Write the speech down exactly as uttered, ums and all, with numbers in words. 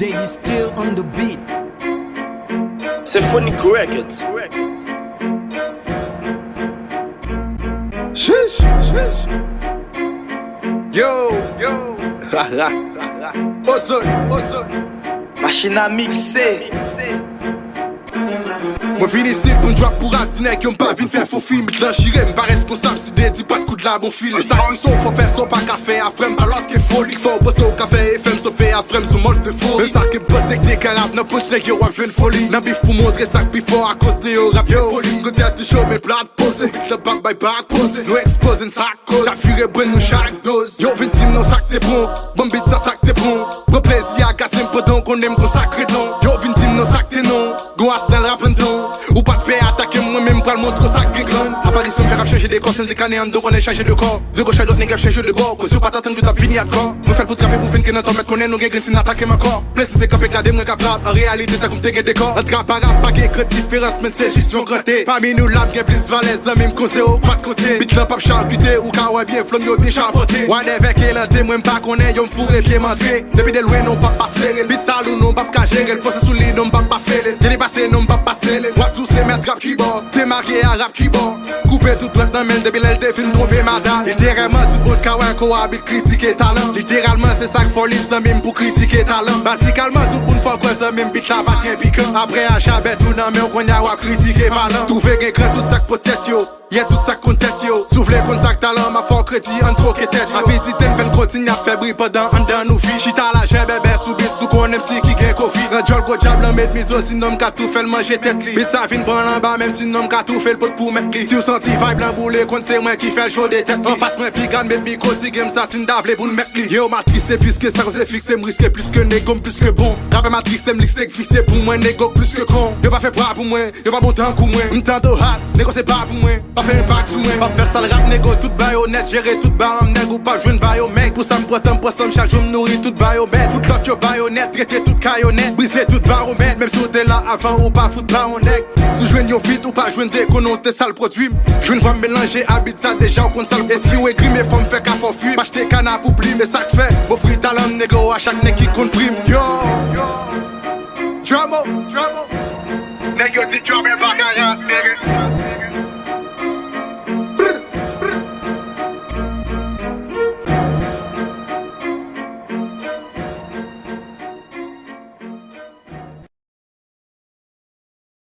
Davey Still on the beat. Symphonic Records. Chiche, chiche. Yo, yo. Ozone, ozone. Machin a mikse. Mwen vin isit pou n drop pou rap ti nèg yo, m pa vin fè fo fim. Bit lan chire, m pa responsab si Daddy pa t koud la bon fil. E sa k pouse w fò fè sa w pa ka fè a frè m, pa lòt ke foli. K fè w panse w ka fè efè m sot fè a frè m sou mòd de foli. Menm sa ke m panse k te ka rap nan punch nèg yo w ap jwenn foli. Nan bif pou montre sa k pi fò akoz de yo rap yo poli. M gen tèt tou cho men plat poze. Bit lan p ap bay bak poze. Nou eksploze n sa k koz. Chavire brenn nou chak doz. Yo vin di m non sa k te bon. Ban m bit sa sa k te bon. Pran plezi agase m pandan w konnen m konsakre non. Yo vin di m non sa k te non. Gon asnal rap anndan w. Ou pa t pè atake m mwen menm m pral montre w sa k gen grann. Aparisyon m fè rap chanje dekò, sèl de kane anndan w konnen chaje de kò. De goch a dwat nèg ap chanje de bò. Koze w pa t atann ke w t ap vini atkò. Mwen fè l pou trape pou vin ke nan tòmèt konnen nou gen grenn si n atake m ankò. Plezi se kanpe gade mwen k ap rap. An reyalite tankou m te gen dekò. Ant rap a rap pa gen gran diferans men se jis yon gran te. Pami nou l ap gen plis valè zanmi m konze w pa t konte. Bit lan p ap chakite ou ka wè byen flo m yo byen chapante. Wadèvè ke lante mwen m pa konnen yo m foure pye m antre. Depi de lwen non p ap pa flere l. Bit sa lou non p ap ka jere l. Panse sou li non m p ap pa fele l. Tele pase non m p ap pa sele l. W ap di w se mèt rap kibò. Te make a rap kibò. Koupe tout dwèt nan men l depi lè l te fin twonpe madanm. Literalman tout moun ka wè ko abit kritike talan. Literalman se sa k fè w lib zanmi m pou kritike talan. Bazikalman tout moun fè w kwè zanmi m bit la pa t gen pikan. Apre achabèt ou nan men w kounye a w ap kritike palan. Twouve gen kran tout sa k pot tèt yo. Yè tout sa k konn tèt yo. Si w vle konn sa k talan m ap fè w kredi ann twoke tèt yo. Avidite n fè n kontinye ap fè bri pandan anndan nou vi. Chita lajè bèbè sou bit si w konnen m si ki gen kovid. Nan djòl gwo djab lan met mizo sinon m ka tou fè l manje tèt li. Bit sa vin pran l anba menm sinon m ka tou fè l pot pou mèt li. Si w santi vibe lan boule konn se mwen ki fè l chode tèt li. Anfas mwen piga n met mikro ti game sa si n ta vle pou n mèt li. Yo m atriste plis ke sa koze fikse m riske plis ke nego m plis ke bon. Rapè m atriste m lik se k visye pou mwen nego k plis ke kon. Yo pa fè pwa pou mwen. Yo pa bon tankou mwen, m tanto hat, nego se pa pou mwen, pa fè enpak sou mwen. P ap fè sal rap nego tout bayonèt, jere tout baranm nèg ou p ap jwenn bayomèt. Pou sa m pran tan m pran san m chak jou m nouri tout bayomèt. Fout lòt yo bayonèt, trete tout kayonèt, brize tout baromèt. Menm si w te la avan ou pa fout pa yon nèg. Si w jwenn yo vit ou pa jwenn te konnen w te sal pwodui m. Jwenn vwa m melanje a bit sa deja w konn sal pwodui. E si w egri m e fò m fè ka fè w fui m. M achte kana pou plim e sa k fè m ofri talan m nego a chak nèg ki konn pri m. Yo. Dramo, dramo. Nèg yo di dramo e bagay.